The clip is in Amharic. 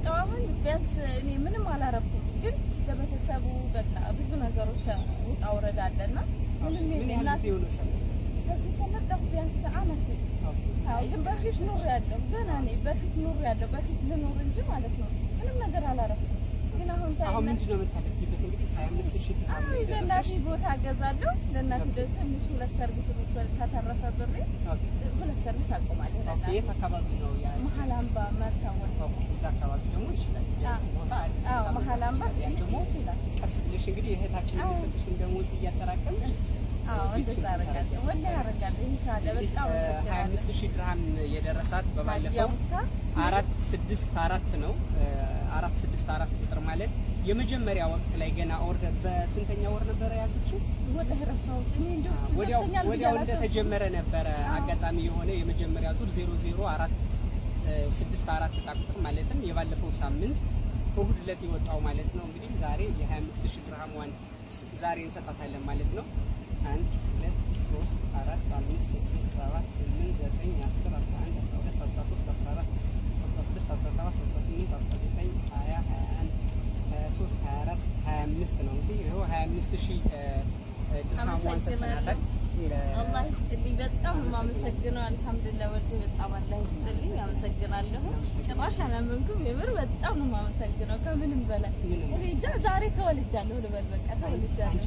ከመጣሁ አሁን ቢያንስ እኔ ምንም አላረኩም፣ ግን ለቤተሰቡ በቃ ብዙ ነገሮች ውጣ ውረድ አለና ምንም ምን ያህል ጊዜ ሆኖሻል? ከዚህ ከመጣሁ ቢያንስ አመት። አዎ፣ ግን በፊት ኑር ያለው ገና እኔ በፊት ኑር ያለው በፊት ልኑር እንጂ ማለት ነው ምንም ነገር አላረኩም። ግን አሁን አሁን ታይና ምንድን ነው የምታደርጊበት? እንግዲህ 25,000 ድርሃም አዎ ለእናቴ ቦታ እገዛለሁ። ለእናቴ ደግሞ ትንሽ ሁለት ሰርቪስ ከተረፈ ብሬ ሁለት ሰርቪስ አቆማለሁ ለእናቴ። የት አካባቢ ነው ያ? መሀል አምባ መርሳ ወል እዛ አካባቢ ደግሞ ይችላል። ቢያንስ ቦታ አለ። አዎ መሀል አምባ ያን ደግሞ ይችላል። ቀስ ብለሽ እንግዲህ እህታችን የሰጥሽን ደሞዝ እያጠራቀምሽ አዎ እንደዛ አደርጋለሁ። ወላሂ አደርጋለሁ። ኢንሻአላህ በጣም አመሰግናለሁ። 25,000 ድርሃም የደረሳት በባለፈው 464 ነው። 464 ቁጥር ማለት የመጀመሪያ ወቅት ላይ ገና order በስንተኛ ወር ነበረ ያዘዝሽው? ወላሂ ረሳሁት። እኔ እንደው ወዲያው ይደርሰኛል ብዬ ወዲያው አላሰብኩም። እንደተጀመረ ነበረ። አጋጣሚ የሆነ የመጀመሪያ ዙር 00464 ዕጣ ቁጥር ማለትም የባለፈው ሳምንት እሁድ ዕለት የወጣው ማለት ነው። እንግዲህ ዛሬ የ25,000 ድርሃሟን ዛሬ እንሰጣታለን ማለት ነው። 1 2 3 4 5 6 7 8 9 10 11 12 13 14 16 17 18 19 20 21 23 24 25 ነው። እንግዲህ ይኸው 25,000 ድርሃሟን ሰጥተናታል። አላህ ይስጥልኝ። በጣም ነው የማመሰግነው። አልሐምዱሊላህ ወልድ በጣም አላህ ይስጥልኝ። አመሰግናለሁ። ጭራሽ አላመንኩም። የምር በጣም ነው የማመሰግነው ከምንም በላይ። እኔ እንጃ ዛሬ ተወልጃለሁ ልበል፣ በቃ ተወልጃለሁ።